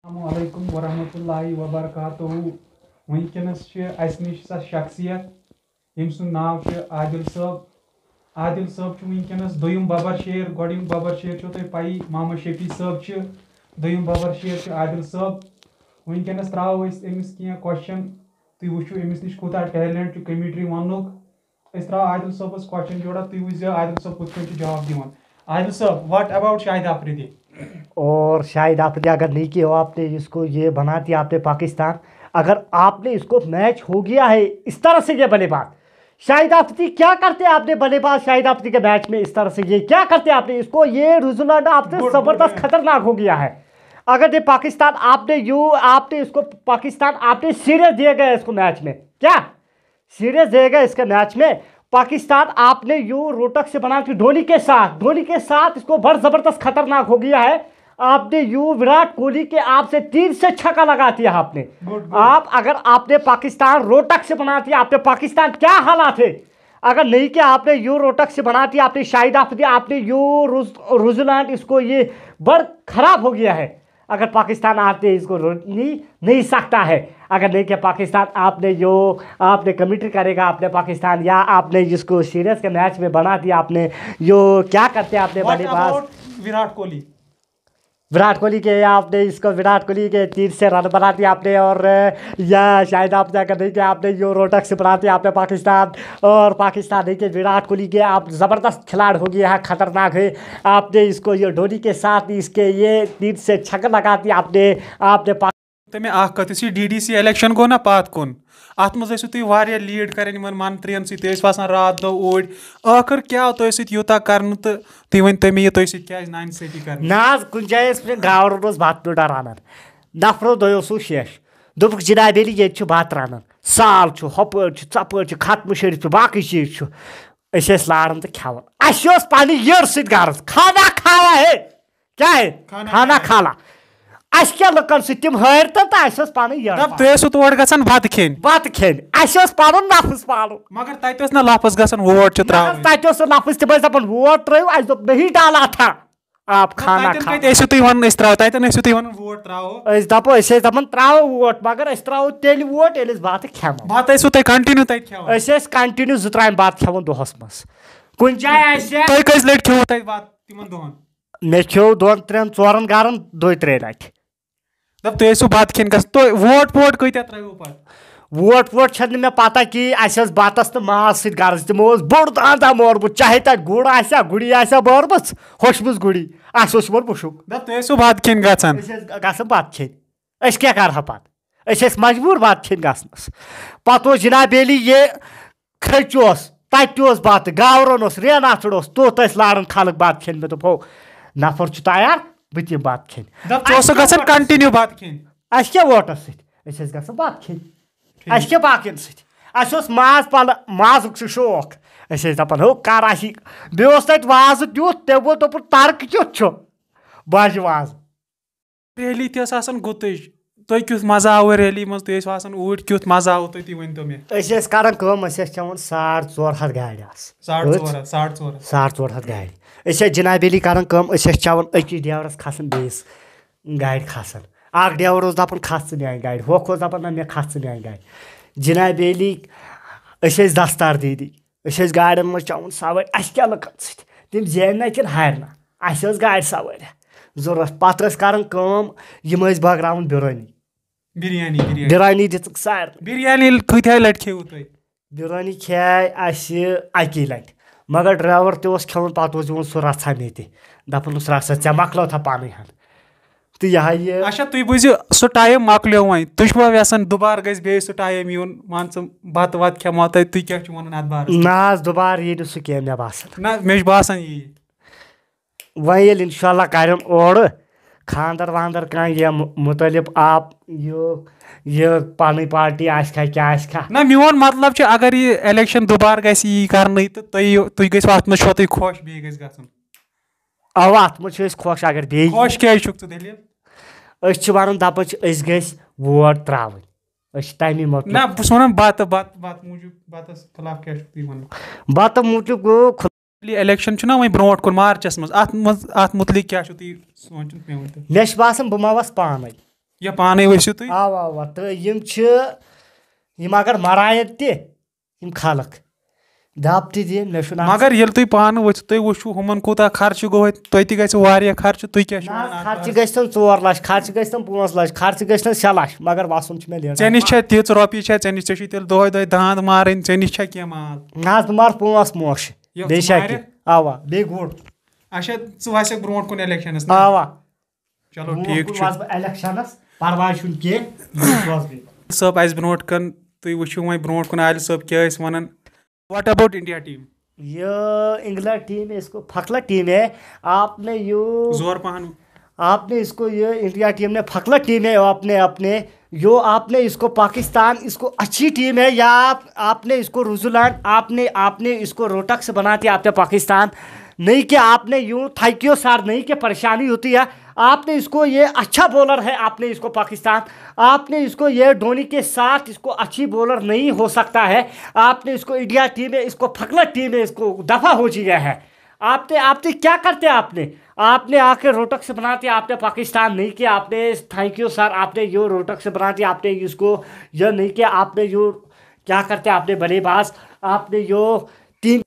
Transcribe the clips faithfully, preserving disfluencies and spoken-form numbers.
السلام علیکم ورحمۃ اللہ وبرکاتہ۔ وٕنکیٚنَس چھِ اَسہِ نِش سۄ شخصیت، ییٚمۍ سُنٛد ناو چھُ عادل صٲب۔ عادل صٲب چھُ وٕنکیٚنَس دوٚیِم ببر شیر۔ گۄڈٕنیُک ببر شیر چھُو تۄہہِ پَیی، محمد شفیع صٲب چھِ۔ دوٚیِم ببر شیر چھُ عادل صٲب۔ وٕنکیٚنَس ترٛاوو أسۍ أمِس کینٛہہ question، تُہۍ وٕچھِو أمِس نِش کوٗتاہ talent چھُ commentary وَننُک۔ أسۍ ترٛاوو عادل صٲبَس question جوڑا، تُہۍ وٕچھزیو عادل صٲب کِتھ کٔنۍ چھُ جواب دِوان۔ عادل صٲب، what about شاہد آفریدی؟ اور شاہد آفریدی، اگر نہیں کیا ہو آپ نے اس کو، یہ بناتی آپ نے پاکستان، اگر آپ نے اس کو میچ ہو گیا ہے اس طرح سے، یہ بلے بات شاہد آفریدی کیا کرتے آپ نے بلے بات شاہد آفریدی کے میچ میں اس طرح سے، یہ کیا کرتے آپ نے اس کو، یہ رزولانڈ آپ سے زبردست خطرناک ہو گیا ہے۔ اگر یہ پاکستان آپ نے یو آپ نے اس کو پاکستان آپ نے سیریس دیا گیا اس کو میچ میں، کیا سیریس دے گا اس کے میچ میں؟ پاکستان آپ نے یو روٹک سے بنا کے دھونی کے ساتھ دھونی کے ساتھ اس کو بڑا زبردست خطرناک ہو گیا ہے۔ آپ نے یو وراٹ کوہلی کے آپ سے تین سے چھکا لگا دیا آپ نے۔ آپ اگر آپ نے پاکستان روٹک سے بنا دیا آپ نے پاکستان کیا حالات ہے؟ اگر نہیں کیا آپ نے یو روٹک سے بنا دیا آپ نے شاہد آفریدی آپ نے یو روز روزلینڈ اس کو یہ بڑا خراب ہو گیا ہے۔ اگر پاکستان آپ نے اس کو روک نہیں نہیں سکتا ہے۔ اگر نہیں کیا پاکستان آپ نے جو آپ نے کمنٹری کرے گا آپ نے پاکستان یا آپ نے جس کو سیریس کے میچ میں بنا دیا آپ نے جو کیا کرتے آپ نے What بلے باز about وراٹ کوہلی؟ وراٹ کوہلی کے آپ نے اس کو وراٹ کوہلی کے تین سے رن بنا دیا آپ نے اور یا شاہد آفریدی اگر نہیں کیا آپ نے جو روٹک سے بنا دیا آپ نے پاکستان اور پاکستان نہیں کہ وراٹ کوہلی کے آپ زبردست کھلاڑ ہو گیا ہے، خطرناک ہے۔ آپ نے اس کو یہ دھونی کے ساتھ اس کے یہ تین سے چھکا لگا دیا آپ نے۔ آپ نے پا- تہٕ مےٚ اکھ کتھ، یُس یہِ ڈی ڈی سی الیکشن گوٚو نا پتھ کُن، اتھ منٛز ٲسِو تُہۍ واریاہ لیڈ کران یِمن منترین سۭتۍ، تُہۍ ٲسِو آسان راتھ دۄہ اوٗرۍ۔ ٲخٕر کیٛاہ آو تۄہہِ سۭتۍ یوٗتاہ کرنہٕ تہٕ تُہۍ ؤنۍ تو مےٚ یہِ تۄہہِ سۭتۍ کیٛازِ ناانصٲفی کرنہٕ؟ نہ حظ، کُنہِ جایہِ ٲسۍ مےٚ گاورٕ روز بتہٕ پیوٗٹا رنان۔ نفرو دۄیو سوٗ شیش۔ دوٚپُکھ، "جناب علی، ییٚتہِ چھُ بتہٕ رنان۔ سال چھُ، ہۄپٲرۍ چھُ، ژۄپٲرۍ چھُ، ختمہٕ شریف چھُ، باقٕے چیٖز چھُ۔" أسۍ ٲسۍ لاران تہٕ کھٮ۪وان۔ اَسہِ اوس پننہِ یٔڈ سۭتۍ غرض، کھانا کھایا ہے۔ کیٛاہ ہے؟ کھانا کھانا کھایا۔ کھانا۔ اَسہِ کیٛاہ لُکن سۭتۍ تِم ہٲرۍ تہٕ تہٕ اَسہِ اوس پنٕنۍ یٔڈ۔ دپ تُہۍ ٲسِو تور گژھان بتہٕ کھیٚنۍ؟ بتہٕ کھیٚنۍ۔ اَسہِ اوس پنُن نفس پالُن۔ مگر تتہِ اوس نہ لفظ گژھان ووٹ چھِ نہ حظ، ترٛاوٕنۍ۔ تتہِ اوس نہٕ لفظ، تِم ٲسۍ دپان، "ووٹ ترٲیِو"، اَسہِ دوٚپ، "نہیں ڈالا تھا آپ کھانا تتٮ۪ن کھانا۔" کتہِ ٲسِو تُہۍ ونان أسۍ ترٛاوو؟ تتٮ۪ن ٲسِو تُہۍ ونان ووٹ ترٛاوو۔ أسۍ دپو، أسۍ ٲسۍ دپان، "ترٛاوو ووٹ"، مگر أسۍ ترٛاوو تیٚلہِ ووٹ، ییٚلہِ أسۍ بتہٕ کھٮ۪مو۔ بتہٕ ٲسِو تُہۍ کنٹِنیو تتہِ کھٮ۪وان؟ أسۍ ٲسۍ کنٹِنیو زٕ ترامہِ بتہٕ کھٮ۪وان دۄہس منٛز۔ کُنہِ جایہِ آسہِ ہا، تُہۍ کٔژِ لٹہِ کھیوٚوُ تتہِ بتہٕ تِمن دۄہن؟ مےٚ کھیوٚو دۄن، ترٛٮ۪ن، ژورن گرن دۄیہِ ترٛیٚیہِ لٹہِ۔ دپ تُہۍ ٲسِو بتہٕ کھٮ۪ن گژھان، تُہۍ ووٹ ووٹ کۭتیاہ ترٲیوٕ پتہٕ؟ ووٹ ووٹ چھنہٕ مےٚ پتہ کِہیٖنۍ، اَسہِ ٲس بتس تہٕ ماز سۭتۍ غرض، تِمو اوس بوٚڑ داندا مورمُت، چاہے تتہِ گُر آسہِ ہا، گُری آسہِ ہا مٲرمٕژ، ہوٚچھمٕژ گُری، اَسہِ اوس یِمن مُشُک۔ دپ تُہۍ ٲسِو بتہٕ کھٮ۪ن گژھان؟ أسۍ ٲسۍ گژھان بتہٕ کھیٚنۍ، أسۍ کیٛاہ کرہو پتہٕ؟ أسۍ ٲسۍ مجبوٗر بتہٕ کھیٚنۍ گژھنس۔ پتہٕ اوس جناب علی یہِ کھٔچ اوس، تتہِ تہِ اوس بتہٕ، گاورن اوس، رین آتھڑ اوس، توٚت ٲسۍ لاران خلق بتہٕ کھیٚنۍ۔ مےٚ دوٚپ، "ہو، نفر چھُ تیار، بہٕ تہِ یِمہٕ بتہٕ کھیٚنۍ۔" دپ ژٕ اوسُکھ گژھان کنٹِنیو بتہٕ کھٮ۪نۍ؟ اَسہِ کیٛاہ ووٹس سۭتۍ؟ أسۍ ٲسۍ گژھان بتہٕ کھیٚنۍ۔ اَسہِ کیٛاہ باقین سۭتۍ؟ اَسہِ اوس ماز پلہٕ، مازُک چھُ شوق۔ أسۍ ٲسۍ دپان، "ہو، کر آسی؟" بیٚیہِ اوس تتہِ وازٕ تیُتھ، تٔمۍ ووٚن، دوٚپُن، "ترکہٕ کیُتھ چھُ بجہِ وازٕ؟" ریلی تہِ ٲس آسان گُتٕج۔ تۄہہِ کیُتھ مزٕ آوٕ ریلی منٛز؟ تُہۍ ٲسِو آسان اوٗرۍ، کیُتھ مزٕ آوٕ تۄہہِ، تُہۍ ؤنۍ تو مےٚ۔ أسۍ ٲسۍ کران کٲم، أسۍ ٲسۍ چٮ۪وان ساڑ ژور ہتھ گاڑِ آسہٕ۔ ساڑ ژور ہتھ، ساڑ ژور ہتھ۔ ساڑ ژور ہتھ گاڑِ۔ أسۍ ٲسۍ جناب علی کران کٲم، أسۍ ٲسۍ چٮ۪وان أکِس ڈیورس کھسان بیٚیِس گاڑِ کھسان۔ اکھ ڈیور اوس دپان، "کھس ژٕ میانہِ گاڑِ"، ہۄکھ اوس دپان، "نہ، مےٚ کھس ژٕ میانہِ گاڑِ"۔ جناب علی، أسۍ ٲسۍ دستار دیٖدی، أسۍ ٲسۍ گاڑٮ۪ن منٛز چٮ۪وان سوٲرۍ، اَسہِ کیٛاہ لُکن سۭتۍ؟ تِم زینہِ نا کِنہٕ ہارِ نا؟ اَسہِ ٲس گاڑِ سوٲرۍ ضروٗرت۔ پتہٕ ٲسۍ کران کٲم، یِم ٲسۍ بٲگراوان بِرٲنی۔ بِریانی، بِریانی۔ بِرٲنی دِژٕکھ سارنٕے۔ بِریانی کۭتیاہ لٹہِ کھیٚوٕ تۄہہِ؟ بِرٲنی کھیٚیہِ اَسہِ اَکی لٹہِ، مگر ڈرایور تہِ اوس کھٮ۪وان، پتہٕ اوس دِوان سُہ رژھا مےٚ تہِ، دپان اوس، "رژھا، ژےٚ مۄکلٲوتھا پنٕنۍ ہن؟" تہٕ یہِ ہا یہِ۔ اچھا، تُہۍ بوٗزِو، سُہ ٹایم مۄکلیو وۄنۍ۔ تُہۍ چھِوا یژھان دُبارٕ گژھِ بیٚیہِ سُہ ٹایم یُن؟ مان ژٕ، بتہٕ وتہٕ کھٮ۪مو تۄہہِ، تُہۍ کیٛاہ چھِو ونان اتھ بارس منٛز؟ نہ حظ، دُبارٕ یی نہٕ سُہ کینٛہہ، مےٚ باسان۔ نہ، مےٚ چھُ باسان یی۔ وۄنۍ ییٚلہِ انشاءاللہ کرن اورٕ خاندر واندر کانٛہہ یا مُ- مُتعلِب آپ یہِ یہِ پنٕنۍ پارٹی آسہِ کھا کیٛاہ آسہِ کھا۔ نہ، میون مطلب چھُ، اگر یہِ الیکشن دُبارٕ گژھِ یی کرنہٕ تہٕ تُہۍ تُہۍ گٔژھِو اتھ منٛز چھُوا تُہۍ خۄش، بیٚیہِ گژھِ گژھُن؟ اوا، اتھ منٛز چھِ أسۍ خۄش اگر بیٚیہِ۔ خۄش کیٛازِ چھُکھ ژٕ تیٚلہِ؟ أسۍ چھِ ونان دپان چھِ أسۍ گٔژھۍ ووٹ ترٛاوٕنۍ، أسۍ چھِ تمی مۄکھٕ۔ نہ، بہٕ چھُس ونان بتہٕ بتہٕ بتہٕ موٗجوٗب، بتس خلاف کیٛاہ چھُکھ تُہۍ ونان؟ بتہٕ موٗجوٗب گوٚو خۄ- الیکشن چھُنہ وۄنۍ برونٛٹھ کُن مارچس منٛز، اتھ منٛز اتھ مُتعلق کیٛاہ چھُو تُہۍ سونٛچان، مےٚ ؤنۍ تو؟ مےٚ چھُ باسان بہٕ ما وَسہٕ پانے۔ یا پانے ؤسِو تُہۍ؟ اوا اوا، تہٕ یِم چھِ، یِم اگر مراین تہِ، یِم خلق دب تہِ دِن، مےٚ چھُنہٕ اَتھ مگر ییٚلہِ تُہۍ پانہٕ ؤتھِو، تُہۍ وٕچھِو ہُمن کوٗتاہ خرچہٕ گوٚو اَتہِ، تۄہہِ تہِ گژھِ واریاہ خرچہٕ، تُہۍ کیٛاہ چھِو نہ حظ، وَنان؟ خرچہٕ گژھِ تِم ژور لچھ، خرچہٕ گژھِ تِم پانٛژھ لچھ، خرچہٕ گژھِ تِم شےٚ لچھ، مگر وسُن چھُ مےٚ لیٹ۔ ژےٚ نِش چھےٚ تِژھ رۄپیہِ چھےٚ، ژےٚ نِش، ژےٚ چھُے تیٚلہِ دۄہے دۄہے داند مارٕنۍ، ژےٚ نِش چھےٚ کینٛہہ مال؟ نہ حظ، بہٕ مارٕ پانٛژھ موشہِ، یہِ بیٚیہِ چھا مارِ؟ کینٛہہ؟ اوا، بیٚیہِ گُر۔ اچھا، ژٕ وَسکھ برونٛٹھ کُن الیکشنس نا؟ اوا۔ چلو برونٛٹھ ٹھیٖک کُن چھُ۔ وَسہٕ بہٕ الیکشنس، پرواے چھُنہٕ کینٛہہ، بہٕ سوزٕ بیٚیہِ۔ صٲب، اَسہِ برونٛٹھ کُن تُہۍ وٕچھِو وۄنۍ برونٛٹھ کُن عادل صٲب کیٛاہ ٲسۍ وَنان۔ What about India team? یہ انگلینڈ ٹیم ہے، اس کو پھکلا ٹیم ہے۔ آپ نے یو زور پہن۔ آپ نے اس کو، یہ انڈیا ٹیم نے پھکلا ٹیم ہے، آپ نے اپنے یو آپ نے اس کو پاکستان، اس کو اچھی ٹیم ہے، یا آپ آپ نے اس کو روزولینڈ، آپ نے آپ نے اس کو روٹک سے بنا دیا آپ نے پاکستان۔ نہیں کہ آپ نے یوں تھینک یو سر، نہیں کہ پریشانی ہوتی ہے۔ آپ نے اس کو، یہ اچھا بولر ہے، آپ نے اس کو پاکستان، آپ نے اس کو، یہ ڈھونی کے ساتھ اس کو اچھی بولر نہیں ہو سکتا ہے۔ آپ نے اس کو انڈیا ٹیم ہے، اس کو پھکلا ٹیم ہے، اس کو دفعہ ہو چکا ہے۔ آپ نے آپ نے کیا کرتے آپ نے آپ نے آ کے روٹک سے بناتے آپ نے پاکستان، نہیں کہ آپ نے تھینک یو سر، آپ نے یو روٹک سے بناتے آپ نے اس کو، یہ نہیں کہ آپ نے یو کیا کرتے آپ نے بڑے باز، آپ نے یو تین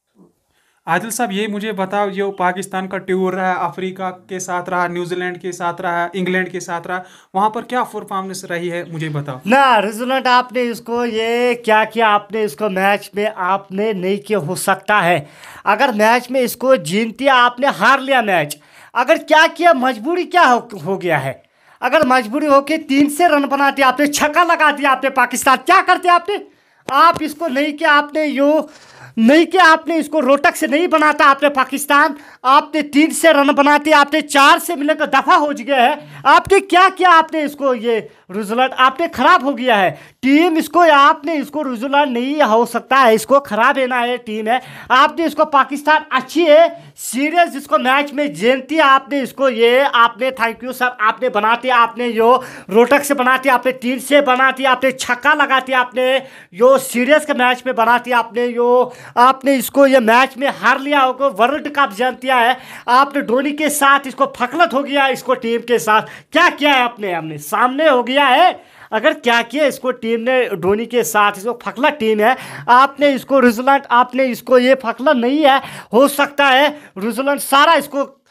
عادل صاحب, ये मुझे बताओ, जो पाकिस्तान का टूर रहा, अफ्रीका के साथ रहा, न्यूजीलैंड के साथ रहा, इंग्लैंड के साथ रहा, वहां पर क्या परफॉर्मेंस रही है, मुझे बताओ. ना, रिजल्ट आपने इसको ये क्या किया, आपने इसको मैच में आपने नहीं किया हो सकता है। अगर मैच में इसको जीतती आपने हार लिया मैच, अगर क्या किया, मजबूरी क्या हो, हो गया है? अगर मजबूरी हो कि तीन से रन बनाते आपने, छक्का लगा दिया आपने, पाकिस्तान क्या करते आपने? आप इसको नहीं किया आपने यो नहीं किया आपने, इसको रोटक से नहीं बनाता आपने पाकिस्तान। आपने तीन से रन बनाते, आपने चार से मिलने का दफा हो गया है। आपने क्या किया, आपने इसको ये रिजल्ट आपने खराब हो गया है। टीम इसको आपने इसको रिजल्ट नहीं हो सकता है, इसको खराब है ना, ये टीम है। आपने इसको पाकिस्तान अच्छी है, सीरियस जिसको मैच में जीतती आपने इसको ये आपने थैंक यू सर, आपने बनाते आपने यो रोटक से बनाते, आपने तीन से बनाते, आपने छक्का लगाते, आपने यो सीरियस के मैच में बनाते, आपने यो आपने इसको ये मैच में हार लिया होगा, वर्ल्ड कप जीत दिया है आपने, धोनी के साथ इसको फकलत हो गया, इसको टीम के साथ क्या किया है आपने? हमने सामने हो गया है। अगर क्या किया इसको टीम ने, धोनी के साथ इसको फकला टीम है, आपने इसको रिजल्ट, आपने इसको ये फकला नहीं है, हो सकता है रिजल्ट सारा इसको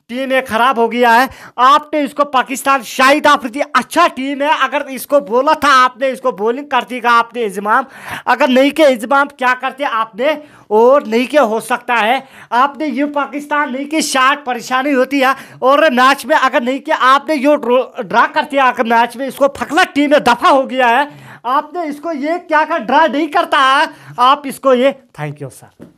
टीम ये खराब हो गया है। आपने इसको पाकिस्तान, शाहिद आफरीदी अच्छा टीम है, अगर इसको बोला था आपने, इसको बॉलिंग करती का आपने इंतजाम, अगर नहीं किया इंतजाम क्या करते आपने, और नहीं किया हो सकता है आपने ये पाकिस्तान नहीं कि शायद परेशानी होती है, और मैच में अगर नहीं किया आपने यो ड्रॉ करते अगर मैच में, इसको फकला टीम में दफा हो गया है। आपने इसको ये क्या कर ड्रा नहीं करता है, आप इसको ये थैंक यू सर.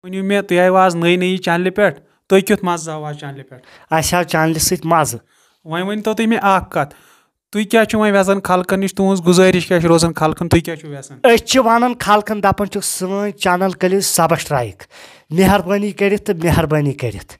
ؤنِو مےٚ, تُہۍ آیوٕ آز نٔے نٔیی چینلہِ پٮ۪ٹھ, تُہۍ کیُتھ مزٕ آو آز چینلہِ پٮ۪ٹھ؟ اَسہِ آو چینلہِ سۭتۍ مزٕ. وۄنۍ ؤنۍ تو تُہۍ مےٚ اکھ کتھ, تُہۍ کیٛاہ چھِو وۄنۍ وٮ۪ژھان خلقن نِش؟ تُہنٛز گُزٲرِش کیٛاہ چھِ روزان خلقن, تُہۍ کیٛاہ چھِو وٮ۪ژھان؟ أسۍ چھِ ونان خلقن، دپان چھِکھ سٲنۍ چینل کٔرِو سبسکرایب، مہربٲنی کٔرِتھ تہٕ مہربٲنی کٔرِتھ.